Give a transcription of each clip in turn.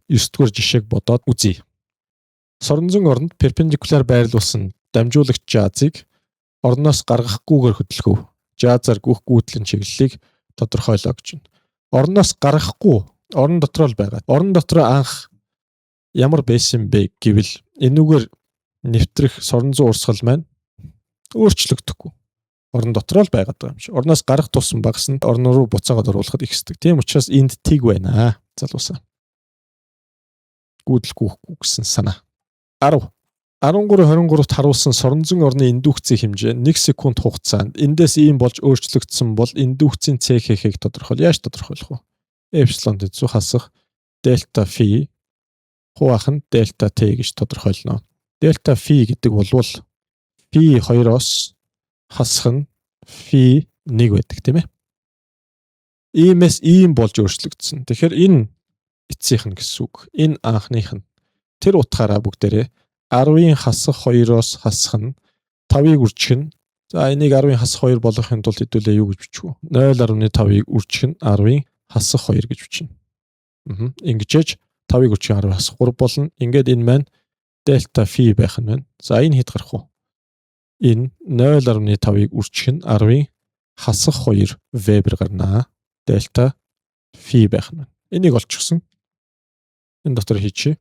9 дугаар жишээг бодоод үзье. Соронзон оронд перпендикуляр байрлуулсан дамжуулагч жазыг орноос гаргахгүйгээр хөдөлгөв. Жазаар гүөх гүйдлийн чиглэлийг тодорхойлоо гэж байна. Орноос гаргахгүй, орон дотроо л байгаа. Орон дотроо анх ямар байсан бэ гэвэл энүүгээр нэвтрэх соронзон урсгал маань өөрчлөгдөхгүй. Орон дотроо л байгаад байгаа юм шиг. Орноос гарах тусам багасна, орон руу буцаагаад оруулахад ихсдэг. Тийм учраас энд тэг байна, залуусаа. Гүйдэл гүйхгүй гэсэн санаа. 10 13 23-т харуулсан соронзон орны индукцийн хэмжээ 1 секунд хугацаанд эндээс ийм болж өөрчлөгдсөн бол индукцийн CHH-ийг тодорхойл. Яаж тодорхойлох вэ? Эпсилон тэнцүү хасах дельта фи хуваах нь дельта Т гэж тодорхойлно. Дельта фи гэдэг болвол фи 2-оос хасах нь фи 1 байдаг, тийм ээ. Иймээс ийм болж өөрчлөгдсөн. Тэгэхээр энэ эцсийнх нь гэсэн үг. Энэ анхных нь. Тэр утгаараа бүгдээрээ 10-ын хасах 2-оос хасах нь 5-ыг үржих нь, за, энийг 10-ын хасах 2 болгохын тулд хэдүүлээ юу гэж бичих вэ? 0.5-ыг үржих нь 10-ын хасах 2 гэж бичнэ. Ингэжээж 5-ыг үржих 10 хасах 3 болно. Ингээд энэ маань дельта фи байх нь байна. За, энэ хэд гарах вэ? Энэ 0.5-ыг үржих нь 10-ын хасах 2 вебер гарнаа. Дельта фи байх нь байна. Энийг олчихсон. Энэ дотор хийчихье.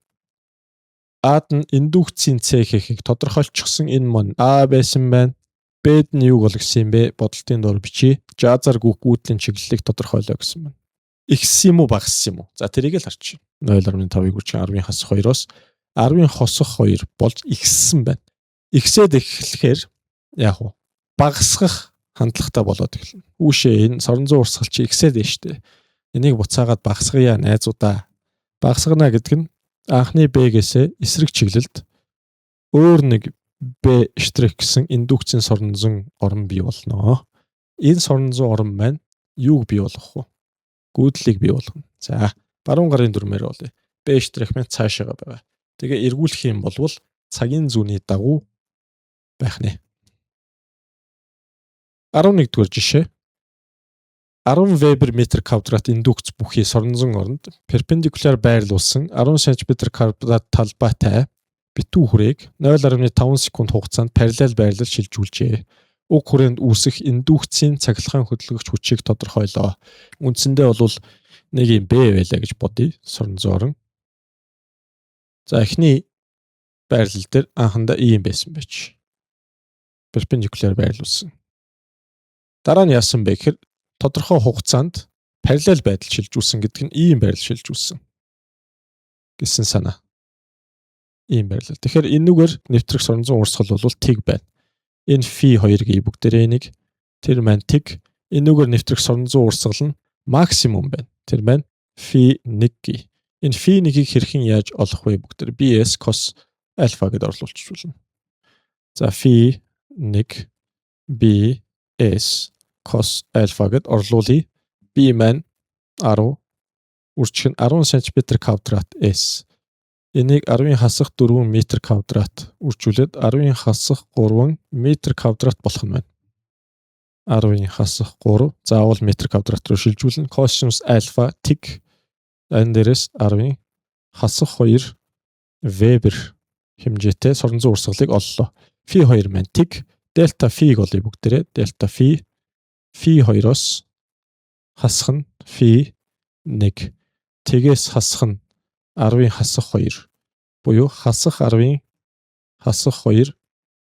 А-д нь индукцийн CH-ийг тодорхойлчихсон, энэ маань А байсан байна. Б-д нь юуг олгосон юм бэ? Бодолтын доор бичье. Жазаар гүйх гүйдлийн чиглэлийг тодорхойлоо гэсэн байна. Ихсэн юм уу, багассан юм уу? За, тэрийг л харчих. 0.5-ыг үржих 10-ын хасах 2-оос 10-ын хосох 2 болж ихссэн байна. Ихсээд эхлэхээр яг уу багасгах хандлагатай болоод эхэлнэ. Үүшээ, энэ соронзон урсгал чи ихсээд байна штэ. Энийг буцаагаад багасгая, найзуудаа. Багасгана гэдэг нь анхны B-гээсээ эсрэг чиглэлд өөр нэг B штрих гэсэн индукцийн соронзон орон бий болно. Энэ соронзон орон маань юуг бий болгох вэ? Гүйдлийг бий болгоно. За, баруун гарын дүрмээр болъё. B штрих маань цаашаага байгаа. Тэгээ эргүүлэх юм болвол цагийн зүүнний дагуу байх нэ. 11 дугаар жишээ. 10 Вебер метр квадрат индукц бүхий соронзон оронд перпендикуляр байрлуулсан 10 см квадрат талбайтай битүү хүрээг 0.5 секунд хугацаанд параллел байрлал шилжүүлжээ. Уг хүрээнд үүсэх индукцийн цахилгаан хөдөлгөгч хүчийг тодорхойлоо. Үндсэндээ бол нэг юм B байлаа гэж бодъё. Соронзон орон. За, эхний байрлал дээр анхандаа ийм байсан байж. Перпендикуляр байрлуулсан. Дараа нь яасан бэ гэхээр тодорхой хугацаанд параллел байдал шилжүүлсэн гэдэг нь ийм байрлал шилжүүлсэн гэсэн санаа. Ийм байрлал. Тэгэхээр энүүгээр нэвтрэх соронзон урсгал бол тэг байна. Энэ фи 2 гээ бүгдээрээ энийг, тэр маань тэг. Энүүгээр нэвтрэх соронзон урсгал нь максимум байна. Тэр маань фи 1 гээ. Энэ фи 1-ийг хэрхэн яаж олох вэ, бүгдээр BS cos альфа гэдээ орлуулчих болно. За, фи 1 B S cos альфа гэд орлуулъя. B маань 10 үржих нь 10 см квадрат S. Энийг 10-ын хасах 4 метр квадрат үржүүлээд 10-ын хасах 3 метр квадрат болох нь байна. 10-ын хасах 3 заавал метр квадрат руу шилжүүлнэ. Косинус альфа тэг. Энэ дээрээс 10-ын хасах 2 Вебер хэмжээтэй соронзон урсгалыг оллоо. Фи 2 маань тэг. Дельта фиг олъё бүгдээрээ. Дельта фи фи 2-оос хасах нь фи 1. Тэгээс хасах нь 10-ын хасах 2 буюу хасах 10-ын хасах 2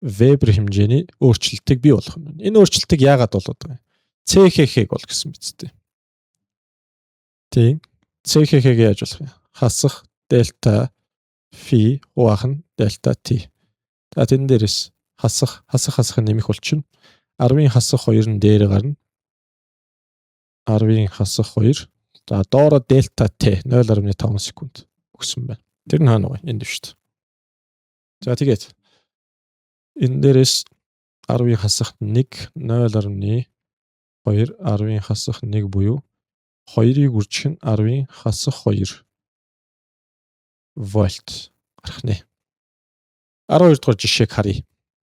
Вебер хэмжээний өөрчлөлтийг бий болгох юм. Энэ өөрчлөлтийг яагаад болоод байгаа юм? CHH-г бол гэсэн биз дээ. Тийм. CHH-г яаж болох юм? Хасах дельта фи хуваах нь дельта Т. За, тэрэн дээрээс хасах хасах хасах нэмэх болчихно. 10-ын хасах 2 нь дээр гарна. 10-ын хасах 2. За, доороо дельта Т 0.5 секунд өгсөн байна. Тэр нь хаана вэ? Энд шүү дээ. За, тэгээд энэ дээрээс 10-ын хасах 1 0.2 10-ын хасах 1 буюу 2-ыг үржих нь 10-ын хасах 2 вольт гарах нэ. 12 дугаар жишээг харъя.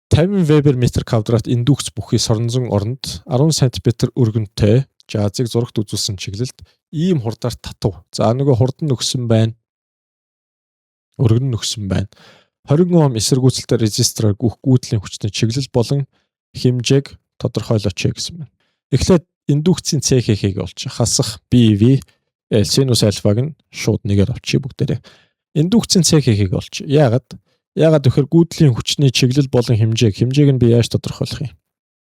50 Вебер метр квадрат индукц бүхий соронзон оронд 10 см өргөнтэй жазыг зурагт үзүүлсэн чиглэлд ийм хурдаар татав. За, нөгөө хурд нь өгсөн байна. Өргөн өгсөн байна. 20 Ом эсэргүүцэлтэй резистороор гүөх гүйдлийн хүчний чиглэл болон хэмжээг тодорхойлооч гэсэн байна. Эхлээд индукцийн CHH-ийг олчих. Хасах BV L синус альфаг нь шууд нэгээр авчий бүгдээрээ. Индукцийн CHH-ийг олчих. Яагаад? Яагаад гэхээр гүйдлийн хүчний чиглэл болон хэмжээг нь би яаж тодорхойлох юм?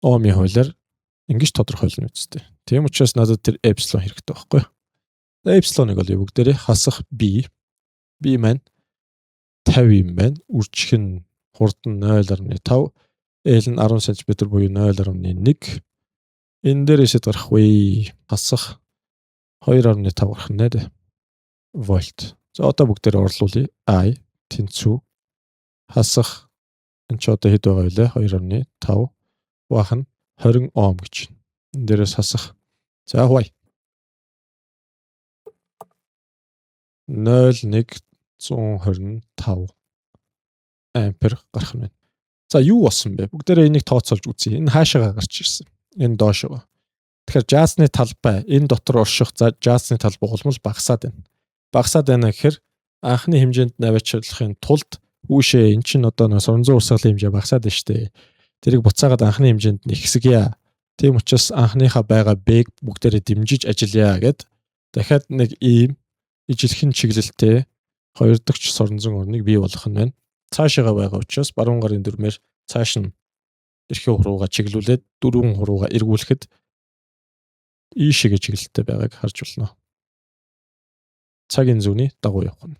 Омын хуулиар ингэж тодорхойлно үсттэй. Тийм учраас надад тэр эпсилон хэрэгтэй байхгүй юу? Эпсилоныг олъё бүгдээрээ. Хасах B. B маань 50 юм байна. Үржих нь хурд нь 0.5, L нь 10 см буюу 0.1. Энэ дээрээс гарах вэ? Хасах 2.5 гарах нэ дээ. Вольт. За, одоо бүгдээрээ орлуулъя. I тэнцүү хасах энэ ч одоо хэд байгаа вэ? 2.5 хуваах нь 20 Ом гэж. Энэ дээрээс хасах. За, хуваая. 0.125 ампер гарах нь байна. За, юу болсон бэ? Бүгдээрээ энийг тооцоолж үзье. Энэ хаашаага гарч ирсэн? Энэ доошоо. Тэгэхээр жаазны талбай энэ дотор орших жаазны талбай улам л багасаад байна. Багасаад байна гэхээр анхны хэмжээнд наваачлахын тулд үүшээ эн чинь одоо нэг суранзан урсгалын хэмжээ багасаад байна штэ. Тэрийг буцаагаад анхны хэмжээнд нь ихсгийа. Тийм учраас анхныхаа байгаа B-г бүгдээрээ дэмжиж ажиллая гэд дахиад нэг ийм ижилхэн чиглэлтэй хоёр дахь соронзон орныг бий болгох нь байна. Цаашаага байгаа учраас баруун гарын дүрмээр цааш нь эрхийн хурууга чиглүүлээд дөрвөн хурууга эргүүлэхэд ийшээгээ чиглэлтэй байгааг харж байна. Цагийн зүүнний дагуу явах нь.